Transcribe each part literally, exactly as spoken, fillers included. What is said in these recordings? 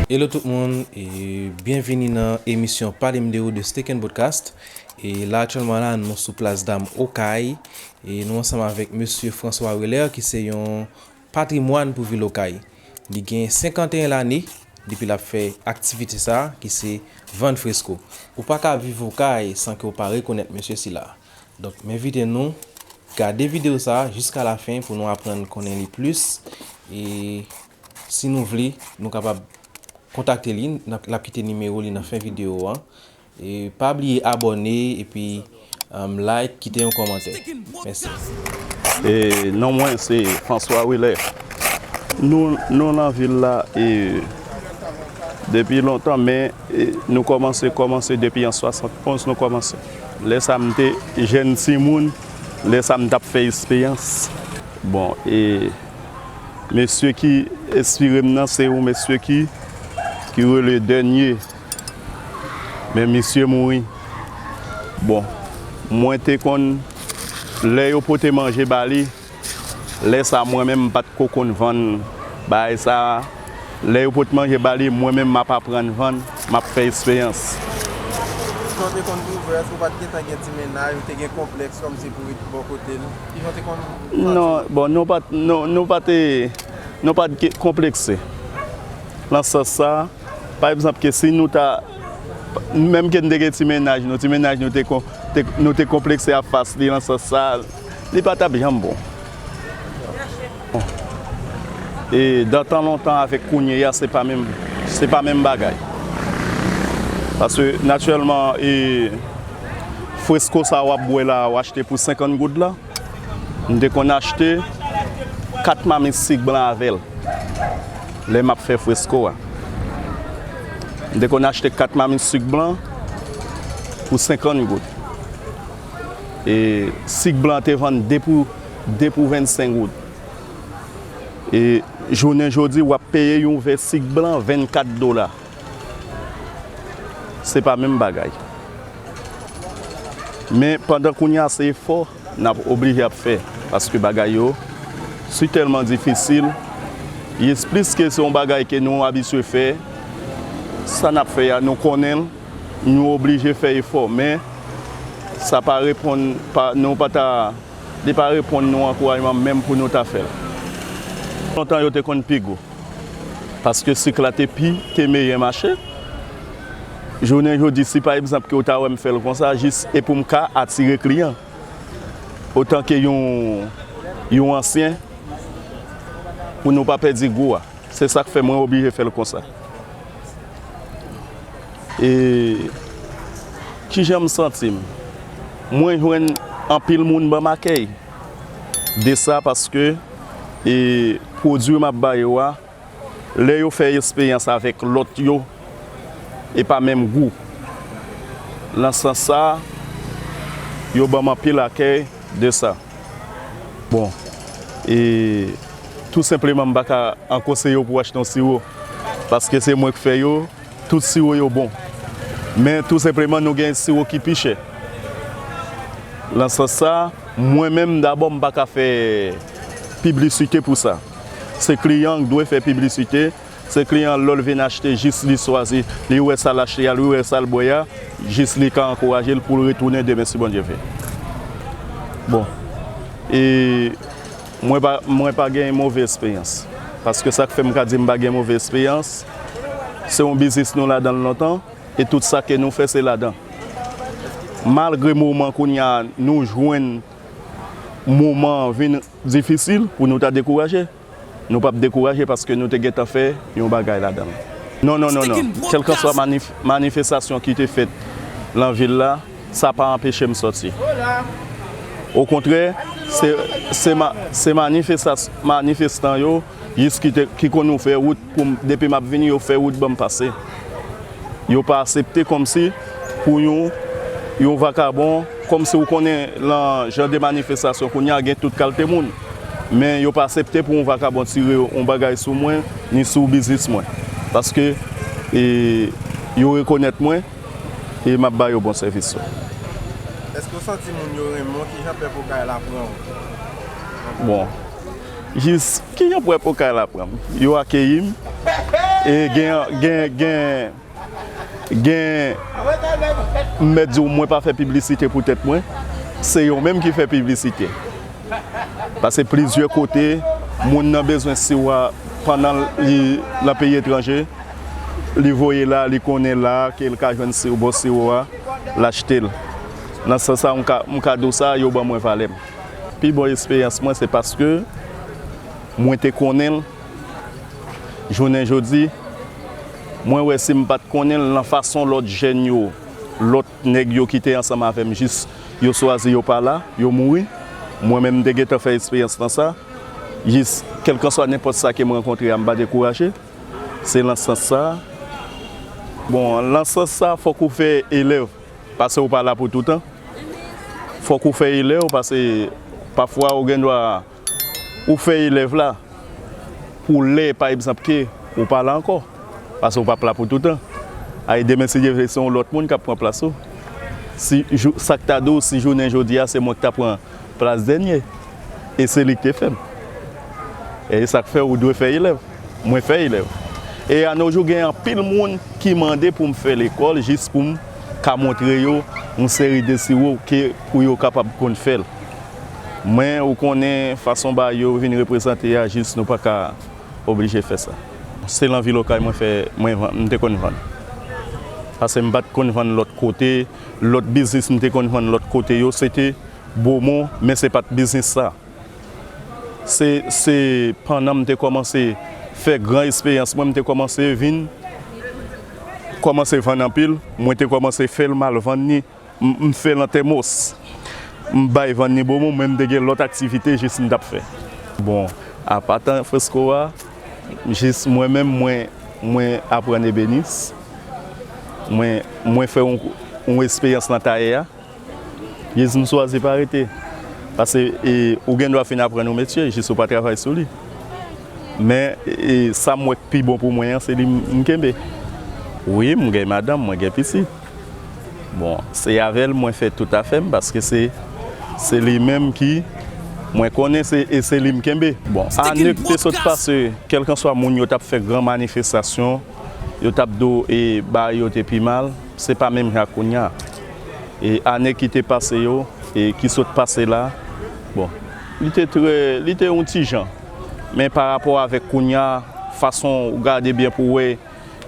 Hello tout moun, e byenvini nan emisyon Pale m de ou de Steak and Broadcast. E la aktyèlman la, nou sou plas dam Okay, e nou ansanm avèk mesye François Weller ki se yon patrimwàn pou vil Okay. Li gen senkanteyen lane depi l ap fè aktivite sa a ki se vann fresko. Ou pa ka viv Okay san ke w pa rekonèt mesye sila. Donk, m envite nou gade videyo sa a jiska lafen pou nou aprann konnen li plis. E si nou vle, nou kapab kontakte li, n ap, l ap kite nimewo li nan fen videyo an. E pa bliye abòne epi, um, like, kite yon kòmantè. Mèsi. E non mwen se François Willay. Nou, nou nan vil la e depi lontan, men e nou kòmanse, kòmanse depi an swasantonz nou kòmanse. Lè sa m te jèn timoun, lè sa m t ap fè esperyans. Bon, e mesye ki enspire m nan, se yon mesye ki, ki rele Dènye. Men misye mouri. Bon, mwen te konn, lè yo pote manje ba li, lè sa mwen menm m pa t ko konn vann bagay sa. Lè yo pot manje ba li, mwen menm m ap aprann vann, m ap fè esperyans. Jan w te konn twouve, èske w pa t gentan gen ti mennaj, ou te gen konplèks kòmsi pou ret bò kote l? Kijan w te konn santi w? Non, bon, nou pa t, nou, nou pa te, nou pa t gen konplekse. Nan sans sa, pa egzanp, ke si nou ta, menm ke n te gen ti mennaj nou, ti mennaj nou te kon-, te, nou te konplekse ap fas li nan sans sa, li pa t ap janm bon. E dan tan lontan avèk kounye a, se pa menm, se pa menm bagay. Paske, natirèlman, e fresko sa w ap bwè la, w achte pou senkant goud la, m te konn achte kat mamit sik blan avè l lè m ap fè fresko a. M te konn achte kat mamit sik blan pou senkant goud. E sik blan te vann de pou, de pou vennsenk goud. E jounen jodi, w ap peye yon vè sik blan vennkat dola. Se pa menm bagay. Men pandan kounye a se efò n ap oblije ap fè, paske bagay yo si tèlman difisil, plis ke se yon bagay ke nou abitye fè, sa n ap fè a, nou konnen l, nou oblije fè efò, men sa pa reponn, pa, nou pa ta, li pa reponn nou ankourajman menm pou nou ta fè l. Lontan yo te konn pi gou. Paske sik la te pi, te meyè mache. Jounen jodi, si pa egzanp ke w ta wè m fè l konsa, jis e pou m ka atire kliyan. Otan ke yon, yon ansyen, pou nou pa pèdi gou a. Se sa k fè mwen oblije fè l konsa. E kijan m santi m? Mwen jwenn anpil moun ban m akèy de sa, paske, e pwodui m ap ba yo a, lè yo fè esperyans avèk lòt yo, e pa menm gou. Nan sans sa, yo ban m anpil akèy de sa. Bon, e tou senpleman, m pa ka an konseye w pou w achte yon siwo, paske se mwen k fè yo, tout siwo yo bon. Men tou senpleman, nou gen siwo ki pi chè. Nan sans sa, mwen menm, dabò, m pa ka fè piblisite pou sa. Se kliyan k dwe fè piblisite. Se kliyan an, lè l vin achte, jis li chwazi, li wè sa l achte a, li wè sa l bwè a, jis li ka ankouraje l pou l retounen demen si Bondye vle. Bon, e mwen pa, mwen pa gen move esperyans. Paske sa k fè m ka di m pa gen move esperyans, se yon biznis nou ladan l lontan, e tout sa ke nou fè se ladan. Malgre moman kounye a nou jwenn moman an vin difisil pou nou ta dekouraje, nou p ap dekouraje paske nou te gentan fè yon bagay ladan l. Non, non, non, non. Kèlkanswa manif-, manifestasyon ki te fèt nan vil la, sa pa anpeche m sòti. Okontrè, se, se ma-, se manifestas-, manifestan yo jis ki te, ki konn ouvè wout pou m, depi m ap vini, yo fè wout ban m pase. Yo pa aksepte kòmsi pou yon, yon vakabon, kòmsi w konnen nan jan de manifestasyon kounye a gen tout kalte moun. Men yo pa aksepte pou yon vakabon tire yon bagay sou mwen, ni sou biznis mwen. Paske, e, yo rekonèt mwen, e m ap ba yo bon sèvis tou. Èske w santi moun yo renmen w? Kijan pèp Okay la pran w? Bon, jis, kijan pèp Okay la pran m? Yo akeyi m. E gen, gen, gen, gen, m mèt di w, mwen pa fè piblisite pou tèt mwen, se yo menm ki fè piblisite. Paske plizyè kote, moun nan bezwen siwo a pandan li nan peyi etranje, li voye la, li konnen la ke l ka jwenn siwo, bon siwo a, l achte l. Nan sans sa, m ka, m ka di w sa, yo ban mwen valè m. Pi bon eksperyans mwen, se paske mwen te konnen l, jounen jodi, mwen wè si m pa t konnen l nan fason lòt jèn yo, lòt nèg yo ki te ansanm avè m, jis yo swazi yo pa la, yo mouri. Mwen menm, m te gentan fè eksperyans lan sa. Jis, kèlkanswa nenpòt sa ke m rankontre a, m pa dekouraje. Se lan sans sa. Bon, lan sans sa, fòk ou fè elèv, paske ou pa la pou toutan. Fòk ou fè elèv, paske pafwa ou gen dwa ou fè elèv la pou lè, pa egzanp, ke ou pa la ankò, paske ou p ap la pou toutan. Ay, demen, si Dye vle, se yon lòt moun k ap pran plas ou. Si jou, sa k ta di w, si jounen jodi a, se mwen k ta pran plas dènye, e se li k te fè m. E sa k fè ou dwe fè elèv. Mwen fè elèv. E anojou, gen anpil moun ki mande pou m fè lekòl jis pou m ka montre yo yon seri de siwo ke pou yo kapab konn fè l. Mwen, ou konnen, fason bagay yo vin reprezante a, jis nou pa ka oblije fè sa. Se lan vil Okay mwen fè, mwen vann, m te konn vann. Paske m pa t konn vann lòt kote, lòt biznis m te konn vann lòt kote yo, se te Bomon, men se pa t biznis sa. Se, se pandan m te kòmanse fè gran eksperyans mwen, m te kòmanse vin, kòmanse vann anpil, mwen te kòmanse fè l, m al vann ni, m, m fè l an tèmos. M bay vann ni Bomon, men m te gen lòt aktivite jis m t ap fè. Bon, apa tan fresko a, jis mwen menm, mwen, mwen aprann ebenis. Mwen, mwen fè yon, yon eksperyans nan tayè a. Jis m swazi pa rete. Paske, e, ou gen dwa fin aprann yon metye, jis ou pa travay sou li. Men, e, sa m wè k pi bon pou mwen an, se li m, m kenbe. Wi, m gen madanm, mwen gen pitit. Bon, se avè l mwen fè tout afè m, paske se, se li menm ki, mwen konnen se, e se li m kenbe. Bon, ane k te sot pase, kèlkanswa moun yo t ap fè gran manifestasyon, yo t ap di w, e, bagay yo te pi mal, se pa menm jan ak kounye a. E ane ki te pase yo, e ki sot pase la, bon, li te trè, li te yon ti jan. Men pa rapò avèk kounye a, fason ou gade byen pou w wè,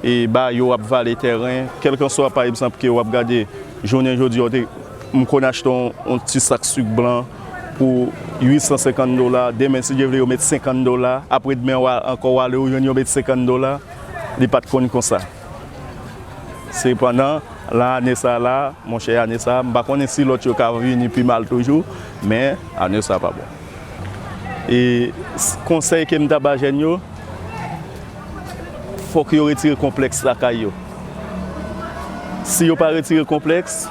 e bagay yo ap vale tèren, kèlkanswa, pa egzanp, ke w ap gade jounen jodi a, w te, m konn achte yon, yon ti sak sik blan pou uit san senkant dola, demen, si Dye vle, yo met senkant dola, apre demen, w a, ankò w ale, ou jwenn yo met senkant dola, li pa t konn konsa. Sepandan, lan ane sa la, monchè, ane sa, m pa konnen si lòt yo ka vini pi mal toujou, men ane sa pa bon. E s-, konsèy ke m ta ba jèn yo, fòk yo retire konplèks lakay yo. Si yo pa retire konplèks,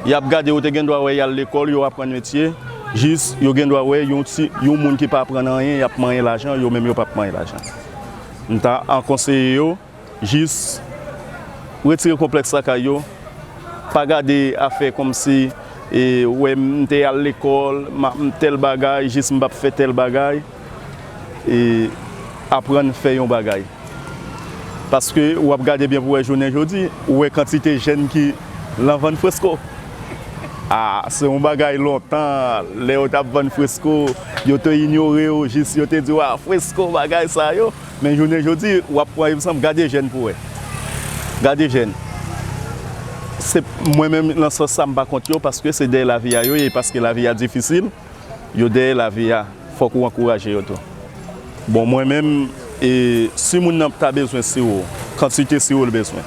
y ap gade, yo te gen dwa wè y al lekòl, yo aprann metye, jis yo gen dwa wè yon ti, yon moun ki pa aprann anyen, y ap manyen lajan, yo menm yo p ap manyen lajan. M ta an konseye yo, jis retire konplèks lakay yo. Pa gade afè kòmsi, e, wè m te al lekòl, m, m tèl bagay, jis m p ap fè tèl bagay. E, aprann fè yon bagay. Paske w ap gade byen pou wè jounen jodi, ou wè kantite jèn ki lan vann fresko. A, se yon bagay lontan, lè yo t ap vann fresko, yo te inyore w, jis yo te di w, a, fresko, bagay sa yo. Men jounen jodi, w ap pran egzanp, gade jèn pou wè. Gade jèn. Se, mwen menm, nan sans sa, m pa kont yo, paske se dèyè lavi a yo ye, paske lavi a difisil, yo dèyè lavi a, fòk ou ankouraje yo tou. Bon, mwen menm, e, si moun nan ta bezwen siwo, kantite siwo l bezwen.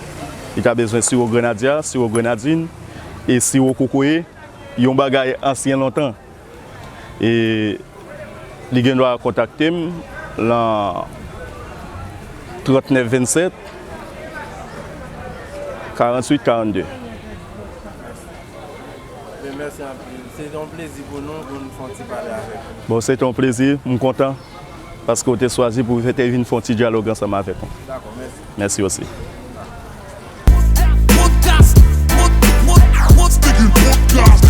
Li ta bezwen siwo grenadya, siwo grenadin, e siwo kokoye, yon bagay ansyen lontan. E li gen dwa kontakte m lan trannèf vennsèt, karanntuit karannde. Men mèsi anpil. Se te yon plezi pou nou, pou nou fè yon ti pale avèk ou. Bon, se te yon plezi, m kontan, paske w te swazi pou w te vin fè yon ti dyalòg ansanm avèk nou. Dakò, mèsi. Mèsi osi. Podcast, pod-, pod-, pod-, Sticky Podcast.